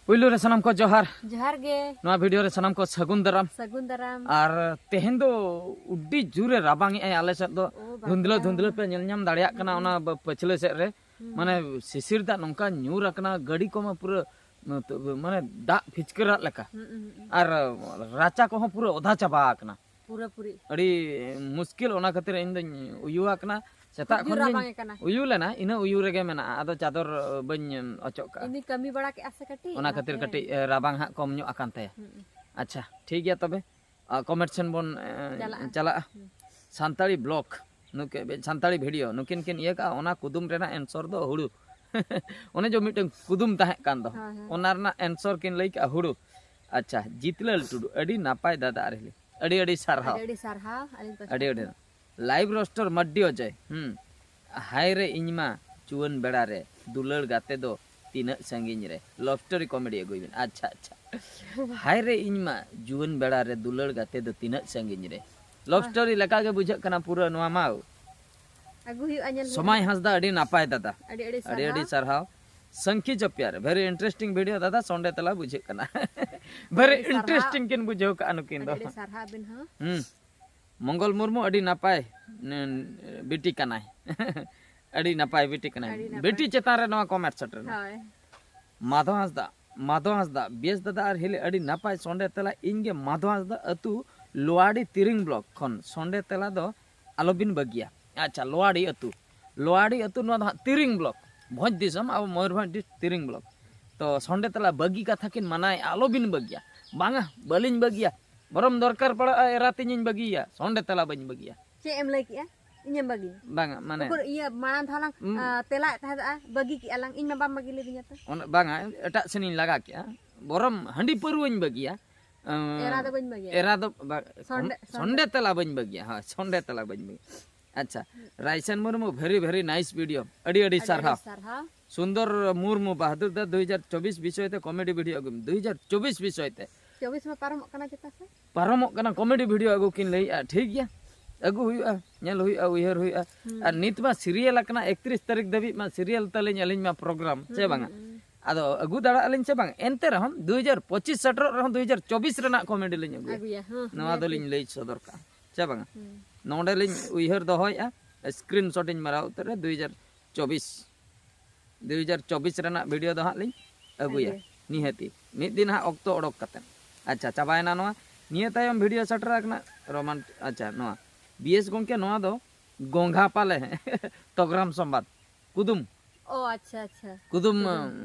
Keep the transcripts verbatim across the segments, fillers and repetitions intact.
ᱯᱩᱭᱞᱩ ᱨᱮ ᱥᱟᱱᱟᱢ ᱠᱚ ᱡᱚᱦᱟᱨ᱾ ᱡᱚᱦᱟᱨ ᱜᱮ᱾ ᱱᱚᱣᱟ ᱵᱷᱤᱰᱤᱭᱳ ᱨᱮ ᱥᱟᱱᱟᱢ ᱠᱚ ᱥᱟᱹᱜᱩᱱ ᱫᱟᱨᱟᱢ᱾ ᱥᱟᱹᱜᱩᱱ ᱫᱟᱨᱟᱢ᱾ ᱟᱨ ᱛᱮᱦᱮᱧ ᱫᱚ ᱟᱹᱰᱤ ᱡᱳᱨᱮ ᱨᱟᱵᱟᱝ ᱮᱜᱼᱟᱭ ᱟᱞᱮ ᱥᱮᱫ ᱫᱚ᱾ ᱳ ᱵᱟᱵᱟ᱾ ᱫᱷᱩᱱᱫᱽᱞᱟᱹ ᱫᱷᱩᱱᱫᱽᱞᱟᱹ ᱯᱮ ᱧᱮᱞ ᱧᱟᱢ ᱫᱟᱲᱮᱭᱟᱜ ᱠᱟᱱᱟ᱾ ᱦᱩᱸ᱾ ᱚᱱᱟ ᱵᱟ- ᱯᱟᱹᱪᱷᱞᱟᱹ ᱥᱮᱫ ᱨᱮ᱾ ᱦᱩᱸ᱾ ᱢᱟᱱᱮ ᱥᱤᱥᱤᱨ ᱫᱟᱜ ᱱᱚᱝᱠᱟ ᱧᱩᱨ ᱟᱠᱟᱱᱟ, ᱜᱟᱹᱰᱤ ᱠᱚᱢᱟ ᱯᱩᱨᱟᱹ ᱢᱟᱱᱮ ᱫᱟᱜ ᱯᱷᱤᱪᱠᱟᱹᱨᱟᱜ ᱞᱮᱠᱟ᱾ ᱦᱩᱸ, ᱦᱩᱸ, ᱦᱩᱸ᱾ ᱟᱨ ᱨᱟᱪᱟ ᱠᱚᱦᱚᱸ ᱯᱩᱨᱟᱹ ᱚᱫᱟ ᱪᱟᱵᱟ ᱟᱠᱟᱱᱟ᱾ ᱯᱩᱨᱟᱹᱯᱩᱨᱤ᱾ ᱟᱹᱰᱤ ᱢᱩᱥᱠᱤᱞ, ᱚᱱᱟ ᱠᱷᱟᱹᱛᱤᱨ ᱤᱧ ᱫᱚᱧ ᱩᱭᱩ ᱟᱠᱟᱱᱟ᱾ ᱥᱮᱛᱟᱜ ᱠᱷᱩᱵ ᱡᱳᱨ ᱠᱷᱚᱱ ᱨᱟᱵᱟᱝ ᱜᱤᱧ ᱠᱟᱱᱟ᱾ ᱩᱭᱩ ᱞᱮᱱᱟ, ᱤᱱᱟᱹ ᱩᱭᱩ ᱨᱮᱜᱮ ᱢᱮᱱᱟᱜᱼᱟ, ᱟᱫᱚ ᱪᱟᱫᱚᱨ ᱵᱟᱹᱧ ᱚᱪᱚᱜ ᱠᱟᱜᱼᱟ᱾ ᱤᱧ ᱫᱚᱧ ᱠᱟᱹᱢᱤ ᱵᱟᱲᱟ ᱠᱮᱫᱼᱟ ᱥᱮ ᱠᱟᱹᱴᱤᱡ, ᱚᱱᱟ ᱚᱱᱟᱛᱮ᱾ ᱠᱷᱟᱹᱛᱤᱨ ᱠᱟᱹᱴᱤᱡ ᱮ, ᱨᱟᱵᱟᱝ ᱦᱟᱸᱜ ᱠᱚᱢ ᱧᱚᱜ ᱟᱠᱟᱱ ᱛᱟᱭᱟ᱾ ᱦᱩᱸ᱾ ᱟᱪᱪᱷᱟ, ᱴᱷᱤᱠ ᱜᱮᱭᱟ ᱛᱚᱵᱮ᱾ ᱟ, ᱠᱚᱢᱮᱱᱴ ᱥᱮᱱ ᱵᱚᱱ ᱮ, ᱪᱟᱞᱟᱜᱼᱟ᱾ ᱪᱟᱞᱟᱜᱼᱟ᱾ ᱦᱩᱸ᱾ ᱥᱟᱱᱛᱟᱲᱤ ᱵᱞᱚᱜ, ᱱᱩᱠᱤᱱ ᱥᱟᱱᱛᱟᱲᱤ ᱵᱷᱤᱰᱤᱭᱳ, ᱱᱩᱠᱤᱱ ᱠᱤᱱ ᱤᱭᱟᱹ ᱠᱟᱜᱼᱟ, ᱚᱱᱟ ᱠᱩᱫᱩᱢ ᱨᱮᱱᱟᱜ ᱮᱱᱥᱚᱨ ᱫᱚ ᱦᱩᱲᱩ᱾ ᱚᱱᱮ ᱡᱮ ᱢᱤᱫᱴᱟᱝ ᱠᱩᱫᱩᱢ ᱛᱟᱦᱮᱸ ᱠᱟᱱ ᱫᱚ, ᱦᱳᱭ, ᱦᱳᱭ᱾ ᱚᱱᱟ ᱨᱮᱱᱟᱜ ᱮᱱᱥᱚᱨ ᱠᱤᱱ ᱞᱟᱹᱭ ᱠᱟᱜᱼᱟ ᱦᱩᱲᱩ᱾ ᱟᱪᱪᱷᱟ, ᱡᱤᱛᱞᱟᱞ ᱴᱩᱰᱩ, ᱟᱹᱰᱤ ᱱᱟᱯᱟᱭ ᱫᱟᱫᱟ ᱟᱨ ᱦᱤᱞᱤ, ᱟᱹᱰᱤ ᱟᱹᱰᱤ ᱥᱟᱨᱦᱟᱣ᱾ ᱟᱹᱰᱤ ᱟᱹᱰᱤ ᱥᱟᱨᱦᱟᱣ ᱟᱹᱞᱤᱧ ᱯᱟᱥᱴᱟ ᱟᱹᱰᱤ ᱟᱹᱰᱤ᱾ ᱠᱷᱚᱱ᱾ ᱞᱟᱭᱤᱵᱷ ᱨᱳᱥᱴᱟᱨ ᱢᱟᱰᱰᱤ ᱚᱡᱚᱭ, ᱦᱩᱸ᱾ ᱦᱟᱭ ᱨᱮ ᱤᱧ ᱢᱟ ᱡᱩᱣᱟᱹᱱ ᱵᱮᱲᱟ ᱨᱮ ᱫᱩᱞᱟᱹᱲ ᱜᱟᱛᱮ ᱫᱚ ᱛᱤᱱᱟᱹᱜ ᱥᱟᱺᱜᱤᱧ ᱨᱮ, ᱞᱚᱵᱷ ᱥᱴᱳᱨᱤ ᱠᱚᱢᱮᱰᱤ ᱟᱹᱜᱩᱭ ᱵᱤᱱ᱾ ᱟᱪᱪᱷᱟ, ᱟᱪᱪᱷᱟ᱾ ᱦᱟᱭ ᱨᱮ ᱤᱧ ᱢᱟ ᱡᱩᱣᱟᱹᱱ ᱵᱮᱲᱟ ᱨᱮ ᱫᱩᱞᱟᱹᱲ ᱜᱟᱛᱮ ᱫᱚ ᱛᱤᱱᱟᱹᱜ ᱥᱟᱺᱜᱤᱧ ᱨᱮ, ᱞᱚᱵᱷ ᱦᱳᱭ᱾ ᱥᱴᱳᱨᱤ ᱞᱮᱠᱟ ᱜᱮ ᱵᱩᱡᱷᱟᱹᱜ ᱠᱟᱱᱟ ᱯᱩᱨᱟᱹ ᱱᱚᱣᱟ ᱢᱟ᱾ ᱟᱹᱜᱩ ᱦᱩᱭᱩᱜᱼᱟ, ᱧᱮᱞ ᱦᱩᱭᱩᱜᱼᱟ᱾ ᱥᱚᱢᱟᱭ ᱦᱟᱸᱥᱫᱟ, ᱟᱹᱰᱤ ᱱᱟᱯᱟᱭ ᱫᱟᱫᱟ᱾ ᱟᱹᱰᱤ ᱟᱹᱰᱤ ᱟᱹᱰᱤ ᱟᱹᱰᱤ ᱥᱟᱨᱦᱟᱣ᱾ ᱥᱟᱨᱦᱟᱣ᱾ ᱥᱟᱝᱠᱷᱤ ᱪᱚᱯᱤᱭᱟᱨ, ᱵᱷᱮᱨᱤ ᱤᱱᱴᱟᱨᱮᱥᱴᱤᱝ ᱵᱷᱤᱰᱤᱭᱳ ᱫᱟᱫᱟ, ᱥᱚᱱᱰᱮ ᱛᱮᱞᱟ ᱵᱩᱡᱷᱟᱹᱜ ᱠᱟᱱᱟ᱾ ᱵᱷᱮᱨᱤ ᱟᱹᱰᱤ ᱥᱟᱨᱦᱟᱣ᱾ ᱤᱱᱴᱟᱨᱮᱥᱴᱤᱝ ᱠᱤᱱ ᱵᱩᱡᱷᱟᱹᱣ ᱠᱟᱜᱼᱟ ᱱᱩᱠᱤᱱ ᱫᱚ᱾ ᱟᱹᱰᱤ ᱟᱹᱰᱤ ᱥᱟᱨᱦᱟᱣ ᱟᱹᱵᱤᱱ ᱦᱚᱸ᱾ ᱦᱩᱸ᱾ ᱢᱚᱝᱜᱚᱞ ᱢᱩᱨᱢᱩ ᱟᱹᱰᱤ ᱱᱟᱯᱟᱭ ᱱᱮ-, ᱵᱤᱴᱤ ᱠᱟᱱᱟᱭ᱾ ᱟᱹᱰᱤ ᱱᱟᱯᱟᱭ ᱵᱤᱴᱤ ᱠᱟᱱᱟᱭ᱾ ᱟᱹᱰᱤ ᱱᱟᱯᱟᱭ᱾ ᱵᱤᱴᱤ ᱪᱮᱛᱟᱱ ᱨᱮ ᱱᱚᱣᱟ ᱠᱚᱢᱮᱱᱴ ᱥᱮᱴᱮᱨ ᱮᱱᱟ᱾ ᱦᱳᱭ᱾ ᱢᱟᱫᱷᱚ ᱦᱟᱸᱥᱫᱟ, ᱢᱟᱫᱷᱚ ᱦᱟᱸᱥᱫᱟ, ᱵᱮᱥ ᱫᱟᱫᱟ ᱟᱨ ᱦᱤᱞᱤ ᱟᱹᱰᱤ ᱱᱟᱯᱟᱭ ᱥᱚᱱᱰᱮ ᱛᱮᱞᱟ᱾ ᱤᱧ ᱜᱮ ᱢᱟᱫᱷᱚ ᱦᱟᱸᱥᱫᱟ, ᱟᱹᱛᱩ ᱞᱳᱣᱟᱲᱤ ᱛᱤᱨᱤᱝ ᱵᱞᱚᱠ ᱠᱷᱚᱱ᱾ ᱥᱚᱱᱰᱮ ᱛᱮᱞᱟ ᱫᱚ ᱟᱞᱚᱵᱤᱱ ᱵᱟᱹᱜᱤᱭᱟ᱾ ᱟᱪᱪᱷᱟ, ᱞᱳᱣᱟᱲᱤ ᱟᱹᱛᱩ, ᱞᱳᱣᱟᱲᱤ ᱟᱹᱛᱩ, ᱱᱚᱣᱟ ᱫᱚ ᱦᱟᱸᱜ ᱛᱤᱨᱤᱝ ᱵᱞᱚᱠ, ᱵᱷᱚᱸᱡᱽ ᱫᱤᱥᱚᱢ, ᱟᱵᱚ ᱢᱚᱭᱩᱨᱵᱷᱚᱸᱡᱽ ᱰᱤᱥᱴ ᱛᱤᱨᱤᱝ ᱵᱞᱚᱠ᱾ ᱛᱚ ᱥᱚᱱᱰᱮ ᱛᱮᱞᱟ ᱵᱟᱹᱜᱤ ᱠᱟᱛᱷᱟ ᱠᱤᱱ ᱢᱟᱱᱟᱭᱮᱫᱼᱟ, ᱟᱞᱚᱵᱤᱱ ᱵᱟᱹᱜᱤᱭᱟ᱾ ᱵᱟᱝᱟ, ᱵᱟᱹᱞᱤᱧ ᱵᱟᱹᱜᱤᱭᱟ, ᱵᱚᱨᱚᱢ ᱫᱚᱨᱠᱟᱨ ᱯᱟᱲᱟᱜᱼᱟ ᱮᱨᱟ ᱛᱤᱧᱤᱧ ᱵᱟᱹᱜᱤᱭᱟ, ᱥᱚᱱᱰᱮ ᱛᱮᱞᱟ ᱵᱟᱹᱧ ᱵᱟᱹᱜᱤᱭᱟ᱾ ᱪᱮᱫ ᱮᱢ ᱞᱟᱹᱭ ᱠᱮᱜᱼᱟ? ᱤᱧᱮᱢ ᱵᱟᱹᱜᱤᱭᱟ? ᱵᱟᱝᱟ, ᱢᱟᱱᱮ ᱩᱠᱩᱨ ᱤᱭᱟᱹ ᱢᱟᱲᱟᱝ ᱫᱷᱟᱣ ᱞᱟᱝ ᱩᱸ᱾ ᱟ, ᱛᱮᱞᱟᱭᱮᱫ ᱛᱟᱦᱮᱸᱫ, ᱵᱟᱹᱜᱤ ᱠᱮᱜᱼᱟ ᱞᱟᱝ, ᱤᱧ ᱢᱟ ᱵᱟᱢ ᱵᱟᱹᱜᱤ ᱞᱤᱫᱤᱧᱟ ᱛᱚ᱾ ᱚᱱᱟ, ᱵᱟᱝᱟ, ᱮᱴᱟᱜ ᱥᱮᱱᱤᱧ ᱞᱟᱜᱟ ᱠᱮᱜᱼᱟ, ᱵᱚᱨᱚᱢ ᱦᱟᱺᱰᱤ ᱯᱟᱹᱨᱣᱟᱹᱧ ᱵᱟᱹᱜᱤᱭᱟ᱾ ᱟᱸ, ᱮᱨᱟ ᱫᱚ ᱵᱟᱹᱧ ᱵᱟᱹᱜᱤᱭᱟ᱾ ᱮᱨᱟ ᱫᱚ ᱵᱟ-, ᱥᱚᱱᱰᱮ, ᱥᱚᱱ-, ᱥᱚᱱᱰᱮ ᱛᱮᱞᱟ ᱵᱟᱹᱧ ᱵᱟᱹᱜᱤᱭᱟ᱾ ᱦᱳᱭ, ᱥᱚᱱᱰᱮ ᱛᱮᱞᱟ ᱵᱟᱹᱧ ᱵᱟᱹᱜᱤᱭᱟ᱾ ᱟᱪᱪᱷᱟ, ᱨᱟᱭᱥᱟᱱ Murmu, very very nice video, ᱟᱹᱰᱤ ᱟᱹᱰᱤ ᱟᱹᱰᱤ ᱥᱟᱨᱦᱟᱣ᱾ ᱟᱹᱰᱤ ᱥᱟᱨᱦᱟᱣ᱾ ᱥᱩᱱᱫᱚᱨ ᱢᱩᱨᱢᱩ, ᱵᱟᱦᱟᱫᱩᱨ ᱫᱟ, ᱫᱩ ᱦᱟᱡᱟᱨ ᱪᱚᱵᱵᱤᱥ ᱵᱤᱥᱚᱭ ᱛᱮ ᱠᱚᱢᱮᱰᱤ ᱵᱷᱤᱰᱤᱭᱳ ᱟᱹᱜᱩᱭ ᱢᱮ᱾ ᱫᱩ ᱦᱟᱡᱟᱨ ᱪᱚᱵᱵᱤᱥ ᱵᱤᱥᱚᱭ ᱛᱮ᱾ ᱪᱚᱵᱵᱤᱥ ᱢᱟ ᱯᱟᱨᱚᱢᱚᱜ ᱠᱟᱱᱟ ᱪᱮᱛᱟ ᱥᱮ? ᱯᱟᱨᱚᱢᱚᱜ ᱠᱟᱱᱟ, ᱠᱚᱢᱮᱰᱤ ᱵᱷᱤᱰᱤᱭᱳ ᱟᱹᱜᱩ ᱠᱤᱱ ᱞᱟᱹᱭᱮᱜᱼᱟ, ᱴᱷᱤᱠ ᱜᱮᱭᱟ, ᱟᱹᱜᱩ ᱦᱩᱭᱩᱜᱼᱟ, ᱧᱮᱞ ᱦᱩᱭᱩᱜᱼᱟ, ᱩᱭᱦᱟᱹᱨ ᱦᱩᱭᱩᱜᱼᱟ᱾ ᱦᱩᱸ᱾ ᱟᱨ ᱱᱤᱛ ᱢᱟ ᱥᱤᱨᱤᱭᱟᱞ ᱟᱠᱟᱱᱟ, ᱮᱠᱛᱨᱤᱥ ᱛᱟᱹᱨᱤᱠᱷ ᱫᱷᱟᱹᱵᱤᱡ ᱢᱟ ᱥᱤᱨᱤᱭᱟᱞ ᱛᱟᱹᱞᱤᱧ ᱟᱹᱞᱤᱧ ᱢᱟ ᱯᱨᱳᱜᱨᱟᱢ, ᱥᱮ ᱦᱩᱸ, ᱵᱟᱝᱟ? ᱦᱩᱸ᱾ ᱟᱫᱚ ᱟᱹᱜᱩ ᱫᱟᱲᱮᱭᱟᱜ ᱟᱹᱞᱤᱧ ᱥᱮ ᱵᱟᱝ, ᱮᱱᱛᱮ ᱨᱮᱦᱚᱸ ᱫᱩ ᱦᱟᱡᱟᱨ ᱯᱚᱸᱪᱤᱥ ᱥᱮᱴᱮᱨᱚᱜ ᱨᱮᱦᱚᱸ ᱫᱩ ᱦᱟᱡᱟᱨ ᱪᱚᱵᱵᱤᱥ ᱨᱮᱱᱟᱜ ᱠᱚᱢᱮᱰᱤ ᱞᱤᱧ ᱟᱹᱜᱩᱭᱟ᱾ ᱟᱹᱜᱩᱭᱟ, ᱦᱮᱸ, ᱱᱚᱣᱟ ᱱᱤᱦᱟᱹᱛᱤ᱾ ᱫᱚᱞᱤᱧ ᱞᱟᱹᱭ ᱥᱚᱫᱚᱨ ᱠᱟᱜᱼᱟ, ᱪᱮ ᱵᱟᱝᱟ? ᱦᱩᱸ᱾ ᱱᱚᱰᱮᱞᱤᱧ ᱩᱭᱦᱟᱹᱨ ᱫᱚᱦᱚᱭᱮᱫᱼᱟ, ᱥᱠᱨᱤᱱ ᱥᱚᱴ ᱤᱧ ᱢᱟᱨᱟᱣ ᱩᱛᱟᱹᱨᱟ, ᱫᱩ ᱦᱟᱡᱟᱨ ᱪᱚᱵᱵᱤᱥ, ᱫᱩ ᱦᱟᱡᱟᱨ ᱪᱚᱵᱵᱤᱥ ᱨᱮᱱᱟᱜ ᱵᱷᱤᱰᱤᱭᱳ ᱫᱚ ᱦᱟᱸᱜ ᱞᱤᱧ ᱟᱹᱜᱩᱭᱟ᱾ ᱟᱹᱜᱩᱭᱟ᱾ ᱱᱤᱦᱟᱹᱛᱤ ᱢᱤᱫ ᱫᱤᱱ ᱦᱟᱸᱜ ᱚᱠᱛᱚ ᱚᱰᱚᱠ ᱠᱟᱛᱮ᱾ ᱟᱪᱪᱷᱟ, ᱪᱟᱵᱟᱭᱮᱱᱟ ᱱᱚᱣᱟ᱾ ᱱᱤᱭᱟᱹ ᱛᱟᱭᱚᱢ ᱵᱷᱤᱰᱤᱭᱳ ᱥᱮᱴᱮᱨ ᱟᱠᱟᱱᱟ ᱨᱳᱢᱟᱱ, ᱟᱪᱪᱷᱟ, ᱱᱚᱣᱟ ᱵᱤ ᱮᱥ ᱜᱚᱢᱠᱮ, ᱱᱚᱣᱟ ᱫᱚ ᱜᱚᱝᱜᱷᱟ ᱯᱟᱞᱮ ᱛᱚᱜᱽᱨᱟᱢ ᱥᱚᱢᱵᱟᱫ, ᱠᱩᱫᱩᱢ᱾ ᱚ, ᱟᱪᱪᱷᱟ, ᱟᱪᱪᱷᱟ᱾ ᱠᱩᱫᱩᱢ,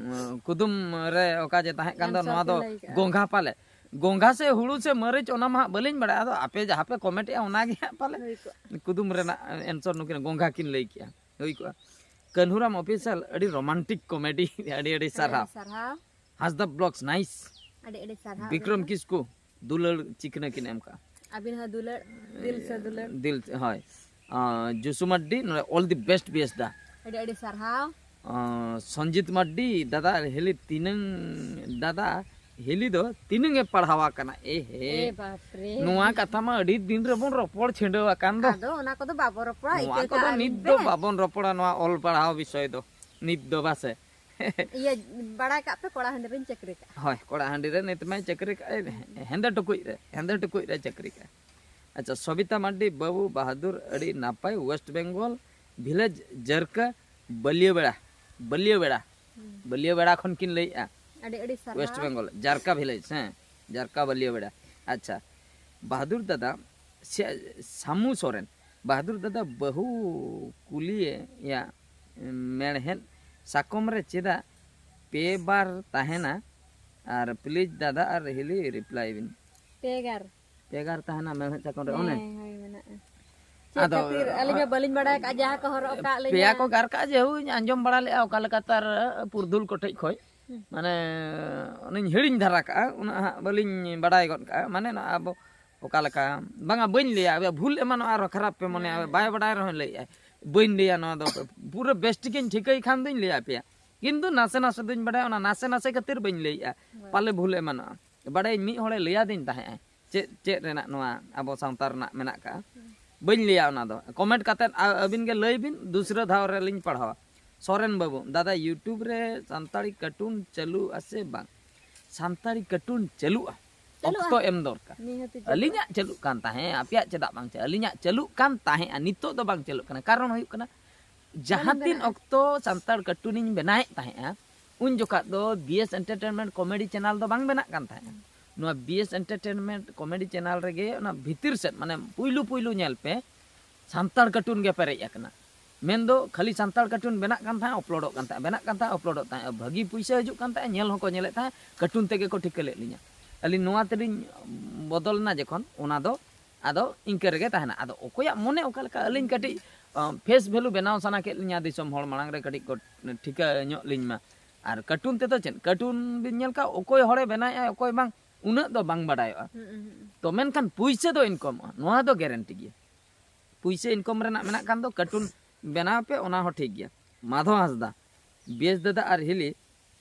ᱠᱩᱫᱩᱢ ᱨᱮ ᱚᱠᱟ ᱡᱮ ᱛᱟᱦᱮᱸ ᱠᱟᱱ ᱫᱚ, Answer ᱱᱚᱣᱟ ᱯᱮ ᱫᱚ ᱞᱟᱹᱭ ᱠᱟᱜᱼᱟ᱾ ᱜᱚᱝᱜᱷᱟ ᱯᱟᱞᱮ᱾ ᱜᱚᱝᱜᱷᱟ ᱥᱮ ᱦᱩᱲᱩ ᱥᱮ ᱢᱟᱹᱨᱤᱪ, ᱚᱱᱟ ᱢᱟ ᱦᱟᱸᱜ ᱵᱟᱹᱞᱤᱧ ᱵᱟᱲᱟᱭᱟ᱾ ᱟᱫᱚ ᱟᱯᱮ ᱡᱟᱦᱟᱸ ᱯᱮ ᱠᱚᱢᱮᱱᱴᱮᱜᱼᱟ, ᱚᱱᱟ ᱜᱮ ᱦᱟᱸᱜ ᱯᱟᱞᱮ ᱦᱩᱭ ᱠᱚᱜᱼᱟ᱾ ᱠᱩᱫᱩᱢ ᱨᱮᱱᱟᱜ ᱮᱱᱥᱟᱨ ᱱᱩᱠᱤᱱ ᱜᱚᱝᱜᱷᱟ ᱠᱤᱱ ᱞᱟᱹᱭ ᱠᱮᱜᱼᱟ, ᱦᱩᱭ ᱠᱚᱜᱼᱟ᱾ ᱠᱟᱹᱱᱦᱩᱨᱟᱢ ᱚᱯᱷᱤᱥᱤᱭᱟᱞ, ᱟᱹᱰᱤ ᱨᱳᱢᱟᱱᱴᱤᱠ ᱠᱚᱢᱮᱰᱤ, ᱟᱹᱰᱤ ᱟᱹᱰᱤ ᱥᱟᱨᱦᱟᱣ᱾ ᱟᱹᱰᱤ ᱥᱟᱨᱦᱟᱣ᱾ ᱦᱟᱸᱥᱫᱟ ᱵᱞᱚᱜᱥ, ᱱᱟᱭᱤᱥ᱾ ᱟᱹᱰᱤ ᱟᱹᱰᱤ ᱥᱟᱨᱦᱟᱣ᱾ ᱵᱤᱠᱨᱚᱢ ᱟᱹᱵᱤᱱ ᱦᱚᱸ᱾ ᱠᱤᱥᱠᱩ, ᱫᱩᱞᱟᱹᱲ ᱪᱤᱠᱷᱱᱟᱹ ᱠᱤᱱ ᱮᱢ ᱠᱟᱜᱼᱟ᱾ ᱟᱹᱵᱤᱱ ᱦᱚᱸ ᱫᱩᱞᱟᱹᱲ, ᱫᱤᱞ ᱥᱮ ᱫᱩᱞᱟᱹᱲ᱾ ᱫᱤᱞ, ᱦᱳᱭ᱾ ᱟᱸ, ᱡᱩᱥᱩ ᱢᱟᱨᱰᱤ, ᱱᱚᱰᱮ all the best ᱵᱮᱥ ᱫᱟ᱾ ᱟᱹᱰᱤ ᱟᱹᱰᱤ ᱥᱟᱨᱦᱟᱣ᱾ ᱟᱸ, ᱥᱚᱧᱡᱤᱛ ᱢᱟᱨᱰᱤ, ᱫᱟᱫᱟ ᱦᱤᱞᱤ ᱛᱤᱱᱟᱹᱝ, ᱫᱟᱫᱟ ᱦᱤᱞᱤ ᱫᱚ ᱛᱤᱱᱟᱹᱝ ᱮ ᱯᱟᱲᱦᱟᱣ ᱟᱠᱟᱱᱟ? ᱮ ᱦᱮ᱾ ᱮ ᱵᱟᱯᱨᱮ᱾ ᱱᱚᱣᱟ ᱠᱟᱛᱷᱟ ᱢᱟ ᱟᱹᱰᱤ ᱫᱤᱱ ᱨᱮᱵᱚᱱ ᱨᱚᱯᱚᱲ ᱪᱷᱤᱰᱟᱹᱣ ᱟᱠᱟᱱ ᱫᱚ᱾ ᱟᱫᱚ ᱚᱱᱟ ᱠᱚᱫᱚ ᱵᱟᱵᱚ ᱨᱚᱯᱚᱲᱟ, ᱱᱚᱣᱟ ᱤᱠᱟᱹ ᱠᱚᱫᱚ ᱠᱟᱜ ᱱᱤᱛ ᱟᱹᱞᱤᱧ ᱫᱚ ᱵᱮᱥ᱾ ᱵᱟᱵᱚᱱ ᱨᱚᱯᱚᱲᱟ ᱱᱚᱣᱟ ᱚᱞ ᱯᱟᱲᱦᱟᱣ ᱵᱤᱥᱚᱭ ᱫᱚ᱾ ᱱᱤᱛ ᱫᱚ ᱵᱟᱥᱮ᱾ ᱤᱭᱟᱹ, ᱵᱟᱲᱟᱭ ᱠᱟᱜ ᱯᱮ, ᱠᱚᱲᱟ ᱦᱟᱺᱰᱤ ᱨᱮᱧ ᱪᱟᱹᱠᱨᱤ ᱠᱟᱜᱼᱟ᱾ ᱦᱳᱭ, ᱠᱚᱲᱟ ᱦᱟᱺᱰᱤ ᱨᱮ ᱱᱤᱛ ᱢᱟᱭ ᱪᱟᱹᱠᱨᱤ ᱠᱟᱜ, ᱦᱮᱸᱫᱮ ᱴᱩᱠᱩᱡ ᱨᱮ, ᱦᱮᱸᱫᱮ ᱴᱩᱠᱩᱡ ᱨᱮ ᱪᱟᱹᱠᱨᱤ ᱠᱟᱜᱼᱟ᱾ ᱟᱪᱪᱷᱟ, ᱥᱚᱵᱤᱛᱟ ᱢᱟᱨᱰᱤ, ᱵᱟᱹᱵᱩ ᱵᱟᱦᱟᱫᱩᱨ, ᱟᱹᱰᱤ ᱱᱟᱯᱟᱭ, ᱳᱭᱮᱥᱴ ᱵᱮᱝᱜᱚᱞ, ᱵᱷᱤᱞᱮᱡᱽ ᱡᱟᱨᱠᱟ, ᱵᱟᱹᱞᱭᱟᱹᱵᱮᱲᱟ, ᱵᱟᱹᱞᱭᱟᱹᱵᱮᱲᱟ, ᱵᱟᱹᱞᱭᱟᱹᱵᱮᱲᱟ ᱠᱷᱚᱱ ᱠᱤᱱ ᱞᱟᱹᱭᱮᱜᱼᱟ᱾ ᱟᱹᱰᱤ ᱟᱹᱰᱤ ᱥᱟᱨᱦᱟᱣ᱾ ᱳᱭᱮᱥᱴ ᱵᱮᱝᱜᱚᱞ, ᱡᱟᱨᱠᱟ ᱵᱷᱤᱞᱮᱡᱽ, ᱦᱮᱸ, ᱡᱟᱨᱠᱟ ᱵᱟᱹᱞᱭᱟᱹᱵᱮᱲᱟ᱾ ᱟᱪᱪᱷᱟ, ᱵᱟᱦᱟᱫᱩᱨ ᱫᱟᱫᱟ, ᱥᱮ-, ᱥᱟᱢᱩ ᱥᱚᱨᱮᱱ, ᱵᱟᱦᱟᱫᱩᱨ ᱫᱟᱫᱟ, ᱵᱟᱹᱦᱩ ᱠᱩᱞᱤᱭᱮᱭᱟ, ᱢᱮᱲᱦᱮᱫ ᱥᱟᱠᱚᱢ ᱨᱮ ᱪᱮᱫᱟᱜ ᱯᱮ ᱵᱟᱨ ᱛᱟᱦᱮᱱᱟ? ᱟᱨ ᱯᱞᱤᱡᱽ ᱫᱟᱫᱟ ᱟᱨ ᱦᱤᱞᱤ ᱨᱤᱯᱞᱟᱭ ᱵᱤᱱ᱾ ᱯᱮ ᱜᱟᱨ᱾ ᱯᱮ ᱜᱟᱨ ᱛᱟᱦᱮᱱᱟ ᱢᱮᱲᱦᱮᱫ ᱥᱟᱠᱚᱢ ᱨᱮ, ᱚᱱᱮ᱾ ᱦᱮᱸ, ᱦᱳᱭ, ᱢᱮᱱᱟᱜᱼᱟ᱾ ᱪᱮᱫ ᱟᱫᱚ, ᱠᱷᱟᱹᱛᱤᱨ? ᱟᱹᱞᱤᱧ ᱦᱚᱸ ᱵᱟᱹᱞᱤᱧ ᱵᱟᱲᱟᱭ ᱟᱠᱟᱫᱼᱟ, ᱡᱟᱦᱟᱸ ᱠᱚ ᱦᱚᱨᱚᱜ ᱟᱠᱟᱫ ᱞᱤᱧᱟ᱾ ᱯᱮᱭᱟ ᱠᱚ ᱜᱟᱨ ᱠᱟᱜᱼᱟ, ᱡᱮᱦᱩᱧ ᱟᱸᱡᱚᱢ ᱵᱟᱲᱟ ᱞᱮᱫᱼᱟ ᱚᱠᱟ ᱞᱮᱠᱟ ᱛᱟᱨ ᱯᱩᱨᱫᱷᱩᱞ ᱠᱚᱴᱷᱮᱡ ᱠᱷᱚᱡ᱾ ᱦᱩᱸ᱾ ᱢᱟᱱᱮ, ᱚᱱᱟᱧ ᱦᱤᱲᱤᱧ ᱫᱷᱟᱨᱟ ᱠᱟᱜᱼᱟ, ᱩᱱᱟᱹᱜ ᱦᱟᱸᱜ ᱵᱟᱹᱞᱤᱧ ᱵᱟᱲᱟᱭ ᱜᱚᱫ ᱠᱟᱜᱼᱟ᱾ ᱢᱟᱱᱮ, ᱱᱚᱣᱟ ᱟᱵᱚ ᱚᱠᱟ ᱞᱮᱠᱟ, ᱵᱟᱝᱟ, ᱵᱟᱹᱧ ᱞᱟᱹᱭᱟ, ᱟᱵᱚ ᱵᱷᱩᱞ ᱮᱢᱟᱱᱚᱜᱼᱟ ᱟᱨᱦᱚᱸ ᱠᱷᱟᱨᱟᱯ ᱯᱮ ᱢᱚᱱᱮᱭᱟ, ᱦᱮᱸ᱾ ᱵᱟᱭ ᱵᱟᱲᱟᱭ ᱨᱮᱦᱚᱸ ᱞᱟᱹᱭᱮᱜᱼᱟᱭ, ᱵᱟᱹᱧ ᱞᱟᱹᱭᱟ ᱱᱚᱣᱟ ᱫᱚ, ᱯᱩᱨᱟᱹ ᱵᱮᱥ ᱴᱷᱤᱠᱤᱧ ᱴᱷᱤᱠᱟᱹᱭ ᱠᱷᱟᱱ ᱫᱚᱧ ᱞᱟᱹᱭ ᱟᱯᱮᱭᱟ᱾ ᱠᱤᱱᱛᱩ ᱱᱟᱥᱮ ᱱᱟᱥᱮ ᱫᱚᱧ ᱵᱟᱲᱟᱭᱟ, ᱚᱱᱟ ᱱᱟᱥᱮ ᱱᱟᱥᱮ ᱠᱷᱟᱹᱛᱤᱨ ᱵᱟᱹᱧ ᱞᱟᱹᱭᱮᱜᱼᱟ, ᱦᱳᱭ᱾ ᱯᱟᱞᱮ ᱵᱷᱩᱞ ᱮᱢᱟᱱᱚᱜᱼᱟ᱾ ᱵᱟᱲᱟᱭᱟᱹᱧ, ᱢᱤᱫ ᱦᱚᱲᱮ ᱞᱟᱹᱭᱟᱫᱤᱧ ᱛᱟᱦᱮᱸᱜᱼᱟ ᱪᱮᱫ, ᱪᱮᱫ ᱨᱮᱱᱟᱜ ᱱᱚᱣᱟ ᱟᱵᱚ ᱥᱟᱶᱛᱟ ᱨᱮᱱᱟᱜ ᱢᱮᱱᱟᱜ ᱠᱟᱜᱼᱟ᱾ ᱵᱟᱹᱧ ᱞᱟᱹᱭᱟ ᱚᱱᱟ ᱫᱚ, ᱠᱚᱢᱮᱱᱴ ᱠᱟᱛᱮᱫ ᱟ-, ᱟᱹᱵᱤᱱ ᱜᱮ ᱞᱟᱹᱭ ᱵᱤᱱ, ᱫᱩᱥᱨᱟᱹ ᱫᱷᱟᱣ ᱨᱮᱞᱤᱧ ᱯᱟᱲᱦᱟᱣᱟ᱾ ᱥᱚᱨᱮᱱ ᱵᱟᱹᱵᱩ, ᱫᱟᱫᱟ, YouTube ᱨᱮ ᱥᱟᱱᱛᱟᱲᱤ ᱠᱟᱨᱴᱩᱱ ᱪᱟᱹᱞᱩᱜ ᱟᱥᱮ ᱵᱟᱝ? ᱥᱟᱱᱛᱟᱲᱤ ᱠᱟᱨᱴᱩᱱ ᱪᱟᱹᱞᱩᱜᱼᱟ᱾ ᱪᱟᱹᱞᱩᱜᱼᱟ᱾ ᱚᱠᱛᱚ ᱮᱢ ᱫᱚᱨᱠᱟᱨ᱾ ᱱᱤᱦᱟᱹᱛᱤ ᱪᱟᱹᱞᱩᱜᱼᱟ᱾ ᱟᱹᱞᱤᱧᱟᱜ ᱪᱟᱹᱞᱩᱜ ᱠᱟᱱ ᱛᱟᱦᱮᱸᱫ, ᱟᱯᱮᱭᱟᱜ ᱪᱮᱫᱟᱜ ᱵᱟᱝ ᱪᱟᱹᱞᱩᱜᱼᱟ? ᱟᱹᱞᱤᱧᱟᱜ ᱪᱟᱹᱞᱩᱜ ᱠᱟᱱ ᱛᱟᱦᱮᱸᱫᱼᱟ, ᱱᱤᱛᱚᱜ ᱫᱚ ᱵᱟᱝ ᱪᱟᱹᱞᱩᱜ ᱠᱟᱱᱟ᱾ ᱠᱟᱨᱚᱱ ᱦᱩᱭᱩᱜ ᱠᱟᱱᱟ, ᱡᱟᱦᱟᱸ ᱵᱟᱹᱞᱤᱧ ᱛᱤᱱ ᱵᱮᱱᱟᱣᱮᱫ᱾ ᱚᱠᱛᱚ ᱥᱟᱱᱛᱟᱲ ᱠᱟᱨᱴᱩᱱᱤᱧ ᱵᱮᱱᱟᱣᱮᱫ ᱛᱟᱦᱮᱸᱫᱼᱟ, ᱩᱱ ᱡᱚᱠᱷᱟᱜ ᱫᱚ BS Entertainment comedy channel ᱫᱚ ᱵᱟᱝ ᱵᱮᱱᱟᱜ ᱠᱟᱱ ᱛᱟᱦᱮᱸᱫᱼᱟ᱾ ᱦᱩᱸ᱾ ᱱᱚᱣᱟ BS Entertainment comedy channel ᱨᱮᱜᱮ ᱚᱱᱟ ᱵᱷᱤᱛᱤᱨ ᱥᱮᱫ, ᱢᱟᱱᱮ ᱯᱩᱭᱞᱩ ᱯᱩᱭᱞᱩ ᱧᱮᱞ ᱯᱮ, ᱥᱟᱱᱛᱟᱲ ᱠᱟᱨᱴᱩᱱ ᱜᱮ ᱯᱮᱨᱮᱡ ᱟᱠᱟᱱᱟ᱾ ᱢᱮᱱᱫᱚ ᱠᱷᱟᱹᱞᱤ ᱥᱟᱱᱛᱟᱲ ᱠᱟᱨᱴᱩᱱ ᱵᱮᱱᱟᱜ ᱠᱟᱱ ᱛᱟᱦᱮᱸᱫ, ᱟᱯᱞᱳᱰᱚᱜ ᱠᱟᱱ ᱛᱟᱦᱮᱸᱫ, ᱵᱮᱱᱟᱜ ᱠᱟᱱ ᱛᱟᱦᱮᱸᱫ, ᱟᱯᱞᱳᱰᱚᱜ ᱛᱟᱦᱮᱸᱫ, ᱵᱷᱟᱹᱜᱤ ᱯᱩᱭᱥᱟᱹ ᱦᱤᱡᱩᱜ ᱠᱟᱱ ᱛᱟᱦᱮᱸᱫ, ᱧᱮᱞ ᱦᱚᱸᱠᱚ ᱧᱮᱞᱮᱫ ᱛᱟᱦᱮᱸᱫ, ᱠᱟᱨᱴᱩᱱ ᱛᱮᱜᱮ ᱠᱚ ᱴᱷᱤᱠᱟᱹ ᱞᱮᱫ ᱞᱤᱧᱟ᱾ ᱟᱹᱞᱤᱧ ᱱᱚᱣᱟ ᱛᱮᱞᱤᱧ ᱵᱚᱫᱚᱞ ᱮᱱᱟ ᱡᱚᱠᱷᱚᱱ, ᱚᱱᱟ ᱫᱚ ᱟᱫᱚ ᱤᱱᱠᱟᱹ ᱨᱮᱜᱮ ᱛᱟᱦᱮᱱᱟ᱾ ᱟᱫᱚ ᱚᱠᱚᱭᱟᱜ ᱢᱚᱱᱮ ᱚᱠᱟ ᱞᱮᱠᱟ, ᱟᱹᱞᱤᱧ ᱠᱟᱹᱴᱤᱡ ᱯᱷᱮᱥ ᱵᱷᱮᱞᱩ ᱵᱮᱱᱟᱣ ᱥᱟᱱᱟ ᱠᱮᱫ ᱞᱤᱧᱟ, ᱫᱤᱥᱚᱢ ᱦᱚᱲ ᱢᱟᱲᱟᱝ ᱨᱮ ᱠᱟᱹᱴᱤᱡ ᱠᱚ ᱴᱷᱤᱠᱟᱹ ᱧᱚᱜ ᱞᱤᱧ ᱢᱟ᱾ ᱟᱨ ᱠᱟᱨᱴᱩᱱ ᱛᱮᱫᱚ ᱪᱮᱫ, ᱠᱟᱨᱴᱩᱱ ᱵᱤᱱ ᱧᱮᱞ ᱠᱟᱜ, ᱚᱠᱚᱭ ᱦᱚᱲᱮ ᱵᱮᱱᱟᱣᱮᱫᱼᱟ, ᱚᱠᱚᱭ ᱵᱟᱝ, ᱩᱱᱟᱹᱜ ᱫᱚ ᱵᱟᱝ ᱵᱟᱰᱟᱭᱚᱜᱼᱟ᱾ ᱦᱩᱸ, ᱦᱩᱸ, ᱦᱩᱸ᱾ ᱛᱚ ᱢᱮᱱᱠᱷᱟᱱ ᱯᱩᱭᱥᱟᱹ ᱫᱚ ᱤᱱᱠᱚᱢᱚᱜᱼᱟ, ᱱᱚᱣᱟ ᱫᱚ ᱜᱮᱨᱮᱱᱴᱤ ᱜᱮᱭᱟ᱾ ᱯᱩᱭᱥᱟᱹ ᱤᱱᱠᱚᱢ ᱨᱮᱱᱟᱜ ᱢᱮᱱᱟᱜ ᱠᱷᱟᱱ ᱫᱚ ᱠᱟᱨᱴᱩᱱ ᱵᱮᱱᱟᱣ ᱯᱮ, ᱚᱱᱟ ᱦᱚᱸ ᱴᱷᱤᱠ ᱜᱮᱭᱟ᱾ ᱢᱟᱫᱷᱚ ᱦᱟᱸᱥᱫᱟ, ᱵᱮᱥ ᱫᱟᱫᱟ ᱟᱨ ᱦᱤᱞᱤ,